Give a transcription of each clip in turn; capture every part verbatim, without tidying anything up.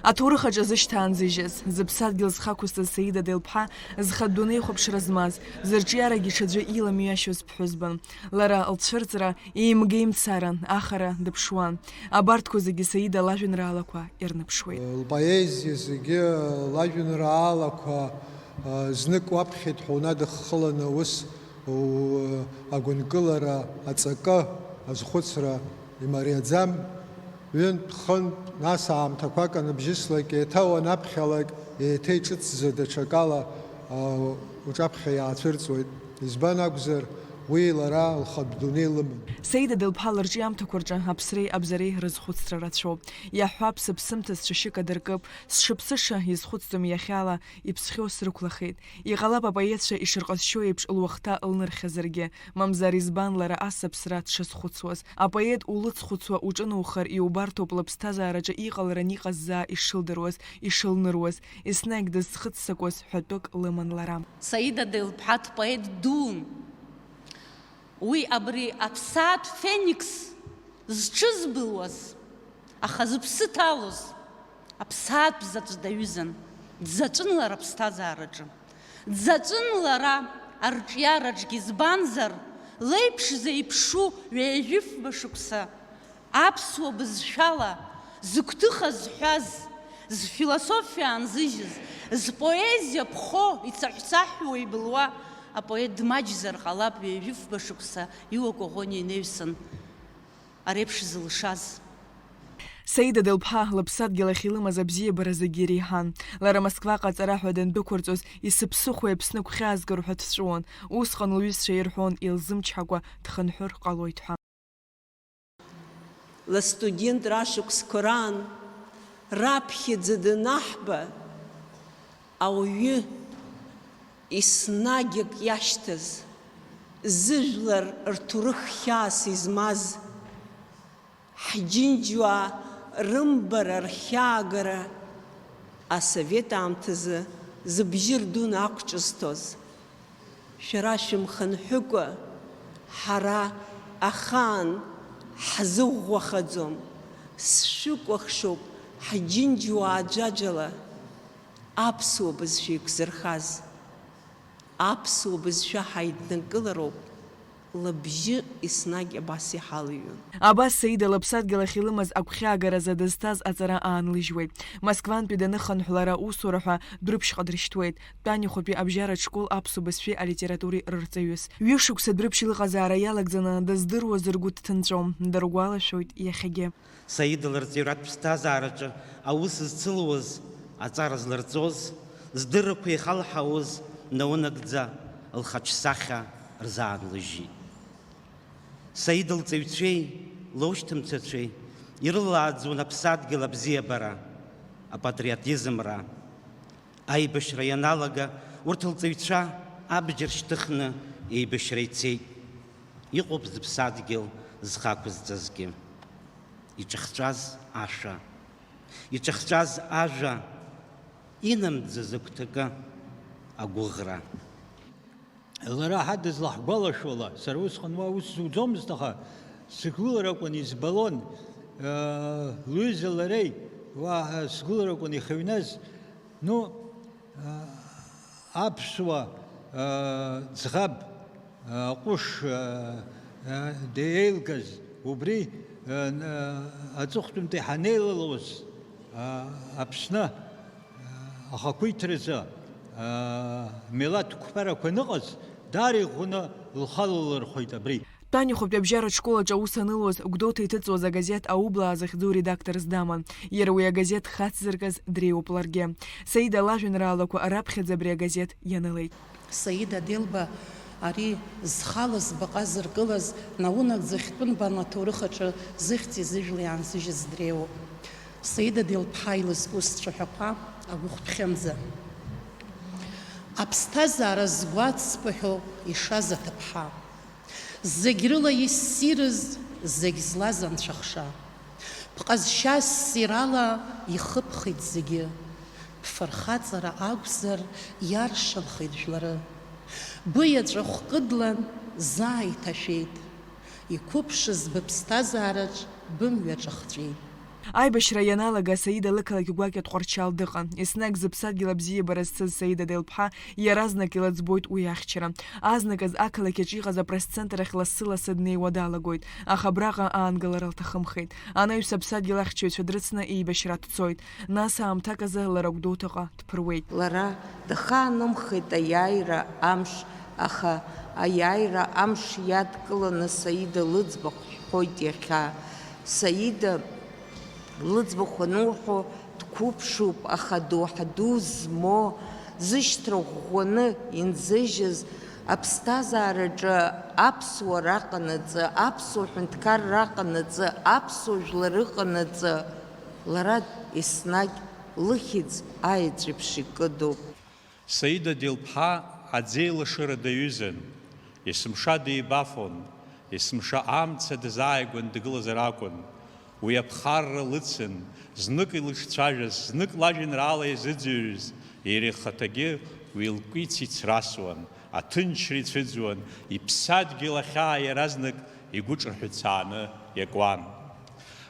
Аҭоурых аҿы зышьҭаанзыжьыз, зыԥсадгьыл зхы ақәызҵаз Саида Делԥҳа, зхатә дунеихәаԥшра змаз, зырҿиарагьы ҽаӡәы иламҩашьоз ԥҳәызбан. Лара лцәырҵра еимга-еимцаран, ахара дыԥшуан. Абарҭқәа зегьы Саида лажәеинраалақәа ирныԥшуеит. Лпоезиа зегьы лажәеинраалақәа, а, знык уаԥхьеит ҳәа унадыххыланы ус у-, агәынкылара, аҵакы, азхәыцра имариаӡам. Ҩынтә, хынтә, нас аамҭақәак аныбжьыслак, еиҭа уанаԥхьалак, еиҭа иҿыцӡа даҽакала, а, уҿаԥхьа иаацәырҵуеит. Избан акәзар, уи лара лхатә дунеи лыман. Саида Делԥҳа лырҿиамҭақәа рҿы аԥсреи абзареи рызхәыцра рацәоуп. Иаҳҳәап, сыԥсымҭа сцәашьы кадыркып, сшыԥсыша изхәыцӡом иахьала, иԥсхьоу срықәлахеит. Иҟалап апоетцәа ишырҟазшьоу еиԥш луахҭа лнырхьазаргьы, мамзар избан лара ас аԥсра дшазхәыцуаз? Апоет улыцхәыцуа уҿыноухар иубарҭоуп лыԥсҭазаараҿы иҟаларан иҟазҵаа ишылдыруаз, ишылныруаз, еснагь дызхыццакуаз ҳәатәык лыман лара. Саида Делԥҳа дпоет дуун. Уи абри аԥсаатә феникс зҽызбылуаз, аха зыԥсы ҭалоз аԥсаатә заҵә даҩызан, дзаҵәын лара аԥсҭазаараҿы. Дзаҵәын лара арҿиараҿгьы, избанзар, леиԥш зеиԥшу ҩажәифба шықәса аԥсуа бызшәала зыгәҭыха зҳәаз, зфилософиа аанзыжьыз, зпоезиа ԥхо ицаҳәцаҳәуа ибылуа апоет дмаҷзар ҟалап, ҩажәифба шықәса иуа Коӷониа инаҩсан ареиԥш зылшаз. Саида Делԥҳа лыԥсадгьыл ахь илымаз абзиабара зегьы иреиҳан. Лара Москваҟа аҵара ҳәа дандәықәырҵоз, исыԥсыхәеи Аԥсны агәхьаазгароу ҳәа дҵәуон. Усҟан лҩызцәа ирҳәон, илзымчҳакәа дхынҳәыр ҟалоит ҳәа. Ластудентра ашықәсқәа раан раԥхьаӡа данаҳба, ауаҩы еснагь ак иашьҭаз, зыжәлар рҭоурых хьаас измаз, ҳџьынџьуаа рымбара, рхьаагара асовет аамҭазы зыбжьы рдуны ақәҿызҭоз. Шәара шәымхынҳәыкәа, ҳара ахаан ҳзыӷәӷәахаӡом, сшәыкәыхшоуп ҳџьынџьуаа ӡәаӡәала аԥсуа бызшәа еиқәзырхаз. Аԥсуа бызшәа ҳаиднакылароуп, лыбжьы еснагь абас иҳалҩуан. Абас Саида лыԥсадгьыл ахь илымаз агәхьаагаразы дызҭаз аҵара аанлыжьуеит. Москвантәи даныхынҳә лара аусура ҳәа Дәрыԥшьҟа дрышьҭуеит. Тәанихәатәи абжьаратә школ аԥсуа бызшәеи алитературеи рырҵаҩыс. Ҩышықәса Дәрыԥшь лыҟазаара иалагӡаны дыздыруаз ргәы дҭынҵәом, дыргәалашәоит иахьагьы. Саида лырҵаҩратә ԥсҭазаараҿы аус зцылуаз, аҵара злырҵоз, здыррақәа ихалҳауаз наунагӡа лхаҿсахьа рзаанлыжьит. Саида лҵаҩцәеи лоушьҭымҭацәеи ирылааӡон аԥсадгьыл абзиабара, апатриотизмра. Аибашьра ианалага, урҭ лҵаҩцәа абџьар шьҭыхны еибашьра ицеит. Иҟоуп зыԥсадгьыл зхы ақәызҵазгьы. Иҿахҵәаз ашәа. Иҿахҵәаз ажәа, инамӡыз агәҭакы, агәыӷра. Лара ҳа дызлаҳгәалашәо ала, сара усҟан уа ус зуӡомызт, аха сыгәылара акәын избалон, лҩыза лареи уа сгәылара акәын ихыҩназ, ну, аԥсуа ӡӷаб ҟәыш деилгаз убри аҵыхәтәантәи ҳанеилалоз Аԥсны ахақәиҭразы, аа, милаҭ қәԥарақәа аныҟаз, даара иӷәӷәаны лхы алалырхәеит абри. Тәанихәатәи абжьаратә школ аҿы аус анылуаз, Гәдоуҭа иҭыҵуаз агазеҭ Аублаа захьӡу редакторс даман. Иара уи агазеҭ хацзыркыз дреиуоуп ларгьы. Саида лажәеинраалақәа раԥхьаӡа абри агазеҭ ианылеит. Саида Делба ари зхала збаҟа зыркылаз, наунагӡа хьтәы нбан аҭоурых аҿы зыхьӡи зыжәлеи аанзыжьыз дреиуоуп. Саида Делԥҳа илызку сцәаҳәақәа агәыхәтәхьымӡа. Аԥсҭазаара згәаҵԥыҳәо ишаз аҭыԥҳа. Зегь рыла иссирыз, зегь злаз анцәахша. Бҟазшьа ссирала ихыԥхеит зегьы. Бфырхаҵара акәзар, иаршанхеит жәлары. Быеҵәахә кыдлан заа иҭашәеит. Иқәыԥшыз быԥсҭазаараҿ бымҩа ҿахҵәеит. Аибашьра ианалага, Саида лықалақь гәакьа Тҟәарчал дыҟан. Еснагь зыԥсадгьыл абзиабара зцыз Саида Делԥҳа иаразнак илыӡбоит уи ахьчара. Азныказ ақалақь аҿы иҟаз апресс-центр ахь лассы-лассы днеиуа далагоит, аха абраҟа аанкылара лҭахымхеит. Анаҩс аԥсадгьыл ахьчаҩцәа дрыцны еибашьра дцоит. Нас аамҭак азы лара Гәдоуҭаҟа дԥыруеит. Лара дахаанымхеит аиааира амш, аха аиааира амш иадкыланы Саида лыӡбахә ҳҳәоит иахьа. Саида лыӡбахә ануҳәо дқәыԥшуп, аха доуҳа ду змоу, зышьҭра ӷәӷәаны инзыжьыз, аԥсҭазаараҿы аԥсуара аҟанаҵы, аԥсуа ҳәынҭқарра аҟанаҵы, аԥсуа жәлар рыҟанаҵы, лара еснагь лыхьӡ аеҵәеиԥш икыдуп. Саида Делԥҳа аӡеилашыра даҩызан, есымша деибафон, есымша амца дазааигәан дгылазар акәын. Уи аԥхарра лыцын, знык илыҿцәажәаз, знык лажәеинраала иазыӡырҩыз, иара ихаҭагьы уи лкәиц ицрасуан, аҭынчра ицәыӡуан, иԥсадгьыл ахьаа иаразнак игәы ҿырҳәыцааны иакуан.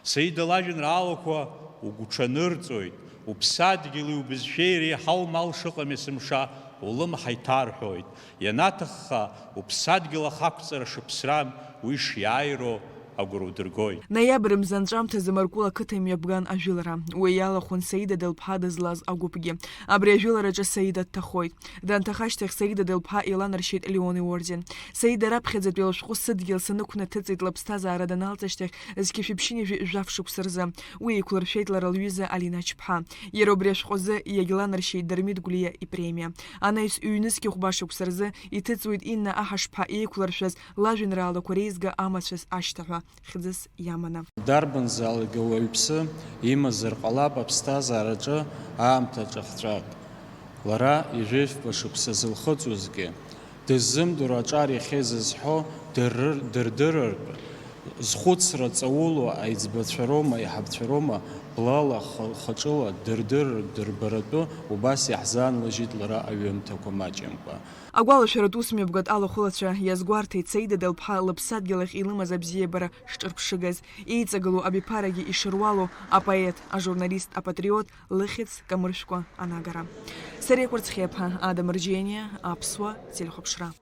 Саида лажәеинраалақәа угәуҽанырҵоит, уԥсадгьыли убызшәеи иреиҳау мал шыҟам есымша улымҳа иҭарҳәоит, ианаҭахха уԥсадгьыл ахақәҵара шыԥсрам уи шиааироу агәра удыргоит. Ноиабр мза анҵәамҭазы Маркула ақыҭа имҩаԥган ажәылара. Уи иалахәын Саида Делԥҳа дызлаз агәыԥгьы. Абри ажәылараҿы Саида дҭахоит. Данҭаха ашьҭахь Саида Делԥҳа иланаршьеит Леон иорден. Саида раԥхьаӡатәи лышәҟәы Сыдгьыл санықәнаҭыҵит лыԥсҭазаара даналҵ ашьҭахь зқьи жәшәи ԥшьынҩажәи жәаф шықәса рзы. Уи еиқәлыршәеит лара лҩыза Алина Чԥҳа. Иара убри ашәҟәы азы иагьланаршьеит Дырмит Гәлиа ипремиа. Анаҩс ҩнызқьи хәба шықәса рзы иҭыҵуеит Инна Аҳашԥҳа еиқәлыршәаз лажәеинраалақәа реизга амацәыс ашьҭа ҳәа хьӡыс иаманы. Дарбанзаалак ауаҩԥсы имазар ҟалап аԥсҭазаараҿы аамҭа ҿахҵәак. Лара ижәифба шықәса зылхыҵуазгьы, дыззымдыруа аҿар иахьеизызҳәо дыррыр-, дырдырыртә, зхәыцра ҵаулоу аиҵбацәа роума, аиҳабацәа роума, блала, х-, хаҿыла дырдырыртә, дырбаратәы убас иаҳзаанлыжьит лара аҩымҭақәа маҷымкәа. Агәалашәаратә усмҩаԥгатә алахәылацәа иазгәарҭеит Саида Делԥҳа лыԥсадгьыл ахь илымаз абзиабара шҿырԥшыгаз, еиҵагылоу абиԥарагьы ишыруалу апоет, ажурналист, апатриот лыхьӡ камыршәкәа анагара. Сариа Кәарцхиаԥа, Адам Рџьениа, Аԥсуа телехәаԥшра.